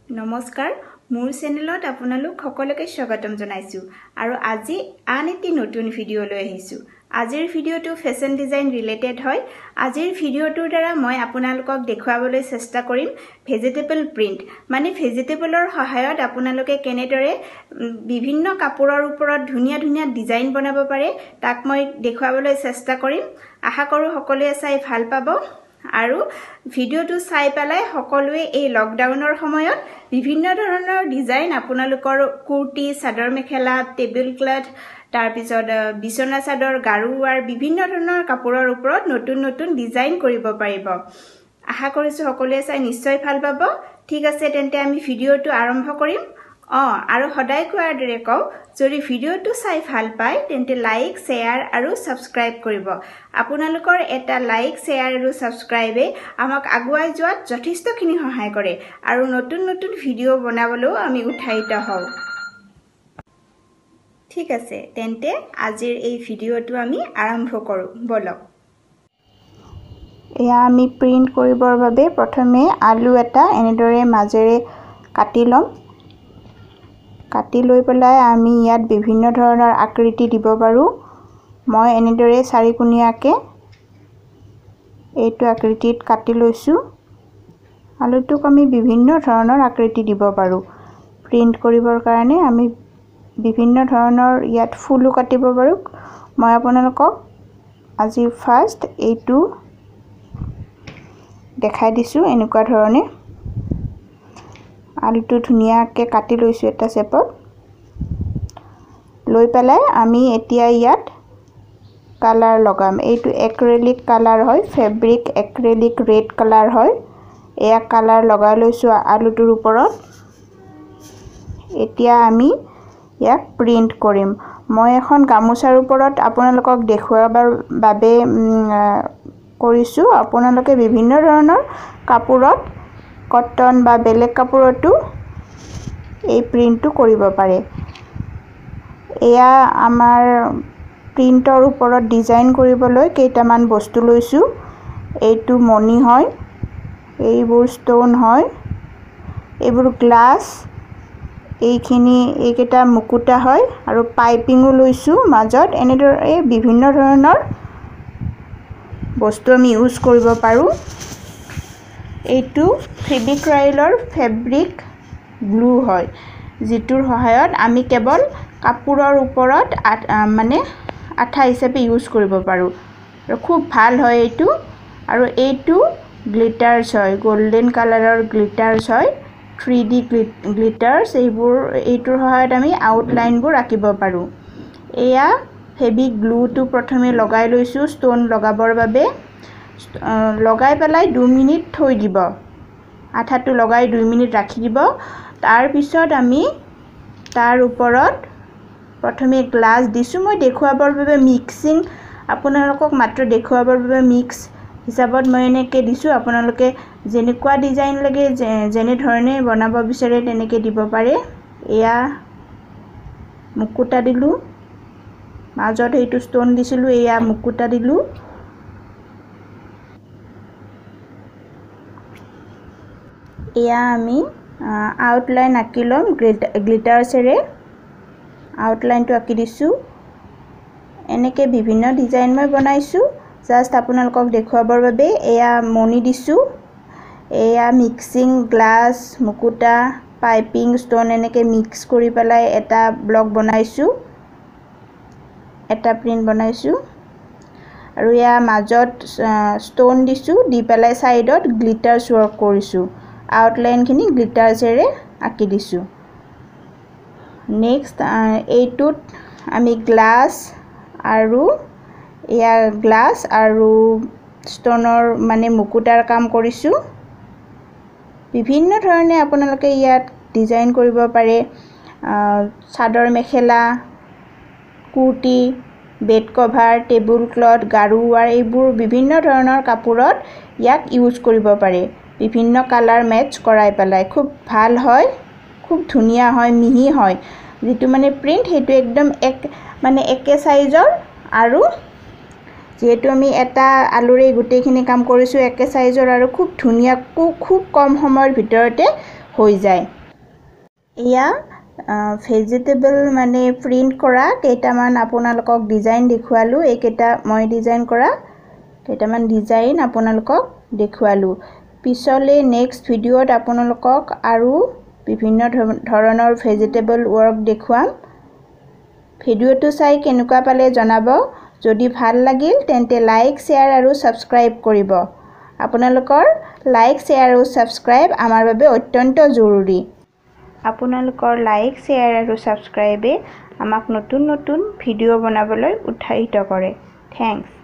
নমস্কাৰ, মোৰ চেনেলত আপোনালোক সকলোকে স্বাগতম জনাইছোঁ আৰু আজি আন এটি নতুন ভিডিঅ' লৈ আহিছোঁ। আজিৰ ভিডিঅ'টো ফেশ্বন ডিজাইন ৰিলেটেড হয়। আজিৰ ভিডিঅ'টোৰ দ্বাৰা মই আপোনালোকক দেখুৱাবলৈ চেষ্টা কৰিম ভেজিটেবল প্ৰিণ্ট, মানে ভেজিটেবলৰ সহায়ত আপোনালোকে কেনেদৰে বিভিন্ন কাপোৰৰ ওপৰত ধুনীয়া ধুনীয়া ডিজাইন বনাব পাৰে তাক মই দেখুৱাবলৈ চেষ্টা কৰিম। আশা কৰোঁ সকলোৱে চাই ভাল পাব আৰু ভিডিঅ'টো চাই পেলাই সকলোৱে এই লকডাউনৰ সময়ত বিভিন্ন ধৰণৰ ডিজাইন আপোনালোকৰ কুৰ্তি, চাদৰ মেখেলা, টেবুল ক্লথ, তাৰপিছত বিচনা চাদৰ, গাৰুৱাৰ বিভিন্ন ধৰণৰ কাপোৰৰ ওপৰত নতুন নতুন ডিজাইন কৰিব পাৰিব। আশা কৰিছোঁ সকলোৱে চাই নিশ্চয় ভাল পাব। ঠিক আছে, তেন্তে আমি ভিডিঅ'টো আৰম্ভ কৰিম। আৰু সদায় কোৱাৰ দৰে কওঁ, যদি ভিডিঅ'টো চাই ভাল পায় তেন্তে লাইক, শ্বেয়াৰ আৰু ছাবস্ক্ৰাইব কৰিব। আপোনালোকৰ এটা লাইক, শ্বেয়াৰ আৰু ছাবস্ক্ৰাইবে আমাক আগুৱাই যোৱাত যথেষ্টখিনি সহায় কৰে আৰু নতুন নতুন ভিডিঅ' বনাবলৈও আমি উৎসাহিত হওঁ। ঠিক আছে, তেন্তে আজিৰ এই ভিডিঅ'টো আমি আৰম্ভ কৰোঁ, ব'লক। এয়া আমি প্ৰিণ্ট কৰিবৰ বাবে প্ৰথমে আলু এটা এনেদৰে মাজেৰে কাটি ল'ম। কাটি লৈ পেলাই আমি ইয়াত বিভিন্ন ধৰণৰ আকৃতি দিব পাৰোঁ। মই এনেদৰে চাৰিকোণীয়াকৈ এইটো আকৃতিত কাটি লৈছোঁ। আলুটোক আমি বিভিন্ন ধৰণৰ আকৃতি দিব পাৰোঁ। প্ৰিণ্ট কৰিবৰ কাৰণে আমি বিভিন্ন ধৰণৰ ইয়াত ফুলো কাটিব পাৰোঁ। মই আপোনালোকক আজি ফাৰ্ষ্ট এইটো দেখাই দিছোঁ। এনেকুৱা ধৰণে আলুটো ধুনীয়াকৈ কাটি লৈছোঁ এটা চেপত লৈ পেলাই। আমি এতিয়া ইয়াত কালাৰ লগাম। এইটো এক্ৰেলিক কালাৰ হয়, ফেব্ৰিক এক্ৰেলিক ৰেড কালাৰ হয়। এয়া কালাৰ লগাই লৈছোঁ আলুটোৰ ওপৰত। এতিয়া আমি ইয়াক প্ৰিণ্ট কৰিম। মই এখন গামোচাৰ ওপৰত আপোনালোকক দেখুৱাবৰ বাবে কৰিছোঁ। আপোনালোকে বিভিন্ন ধৰণৰ কাপোৰত, কটন বা বেলেগ কাপোৰতো এই প্ৰিণ্টটো কৰিব পাৰে। এয়া আমাৰ প্ৰিণ্টৰ ওপৰত ডিজাইন কৰিবলৈ কেইটামান বস্তু লৈছোঁ। এইটো মণি হয়, এইবোৰ ষ্ট'ন হয়, এইবোৰ গ্লাছ, এইখিনি এইকেইটা মুকুতা হয় আৰু পাইপিঙো লৈছোঁ মাজত। এনেদৰে বিভিন্ন ধৰণৰ বস্তু আমি ইউজ কৰিব পাৰোঁ। এইটো ফেব্ৰিক্ৰাইলৰ ফেব্ৰিক গ্লু হয়, যিটোৰ সহায়ত আমি কেৱল কাপোৰৰ ওপৰত মানে আঠা হিচাপে ইউজ কৰিব পাৰোঁ আৰু খুব ভাল হয় এইটো। আৰু এইটো গ্লিটাৰ্ছ হয়, গল্ডেন কালাৰৰ গ্লিটাৰ্ছ হয়, 3D গ্লিটাৰ্ছ। এইবোৰ এইটোৰ সহায়ত আমি আউটলাইনবোৰ আঁকিব পাৰোঁ। এয়া ফেব্ৰিক গ্লুটো প্ৰথমে লগাই লৈছোঁ ষ্ট'ন লগাবৰ বাবে। লগাই পেলাই 2 মিনিট থৈ দিব, আঠাটো লগাই 2 মিনিট ৰাখি দিব। তাৰপিছত আমি তাৰ ওপৰত প্ৰথমে গ্লাছ দিছোঁ। মই দেখুৱাবৰ বাবে মিক্সিং, আপোনালোকক মাত্ৰ দেখুৱাবৰ বাবে মিক্স হিচাপত মই এনেকৈ দিছোঁ। আপোনালোকে যেনেকুৱা ডিজাইন লাগে, যেনেধৰণে বনাব বিচাৰে তেনেকৈ দিব পাৰে। এয়া মুকুতা দিলোঁ, মাজত সেইটো ষ্ট'ন দিছিলোঁ, এয়া মুকুতা দিলোঁ। এয়া আমি আউটলাইন আঁকি ল'ম গ্লিটাৰ্ছেৰে। আউটলাইনটো আঁকি দিছোঁ। এনেকৈ বিভিন্ন ডিজাইন মই বনাইছোঁ জাষ্ট আপোনালোকক দেখুৱাবৰ বাবে। এয়া মণি দিছোঁ, এয়া মিক্সিং গ্লাছ, মুকুতা, পাইপিং, ষ্ট'ন এনেকৈ মিক্স কৰি পেলাই এটা ব্লক বনাইছোঁ, এটা প্ৰিণ্ট বনাইছোঁ। আৰু এয়া মাজত ষ্ট'ন দিছোঁ, দি পেলাই ছাইডত গ্লিটাৰ্ছ ৱৰ্ক কৰিছোঁ। আউটলাইনখিনি গ্লিটাৰ্ছেৰে আঁকি দিছোঁ। নেক্সট এইটোত আমি গ্লাছ আৰু এয়া গ্লাছ আৰু ষ্ট'নৰ মানে মুকুতাৰ কাম কৰিছোঁ। বিভিন্ন ধৰণে আপোনালোকে ইয়াত ডিজাইন কৰিব পাৰে। Chador mekhela, kurti, bed cover, table cloth, গাৰুৱাৰ এইবোৰ বিভিন্ন ধৰণৰ কাপোৰত ইয়াক ইউজ কৰিব পাৰে। বিভিন্ন কালাৰ মেটচ কৰাই পেলাই খুব ভাল হয়, খুব ধুনীয়া হয়, মিহি হয়। যিটো মানে প্ৰিণ্ট সেইটো একদম এক মানে একে চাইজৰ, আৰু যিহেতু আমি এটা আলুৰে গোটেইখিনি কাম কৰিছোঁ, একে চাইজৰ আৰু খুব ধুনীয়া, খুব কম সময়ৰ ভিতৰতে হৈ যায়। এয়া ভেজিটেবল মানে প্ৰিণ্ট কৰা কেইটামান আপোনালোকক ডিজাইন দেখুৱালোঁ। এইকেইটা মই ডিজাইন কৰা কেইটামান ডিজাইন আপোনালোকক দেখুৱালোঁ। পিছলৈ নেক্সট ভিডিঅ'ত আপোনালোকক আৰু বিভিন্ন ধৰণৰ ভেজিটেবল ৱৰ্ক দেখুৱাম। ভিডিঅ'টো চাই কেনেকুৱা পালে জনাব। যদি ভাল লাগিল তেন্তে লাইক, শ্বেয়াৰ আৰু ছাবস্ক্ৰাইব কৰিব। আপোনালোকৰ লাইক, শ্বেয়াৰ আৰু ছাবস্ক্ৰাইব আমাৰ বাবে অত্যন্ত জৰুৰী। আপোনালোকৰ লাইক, শ্বেয়াৰ আৰু ছাবস্ক্ৰাইবে আমাক নতুন নতুন ভিডিঅ' বনাবলৈ উৎসাহিত কৰে। Thanks.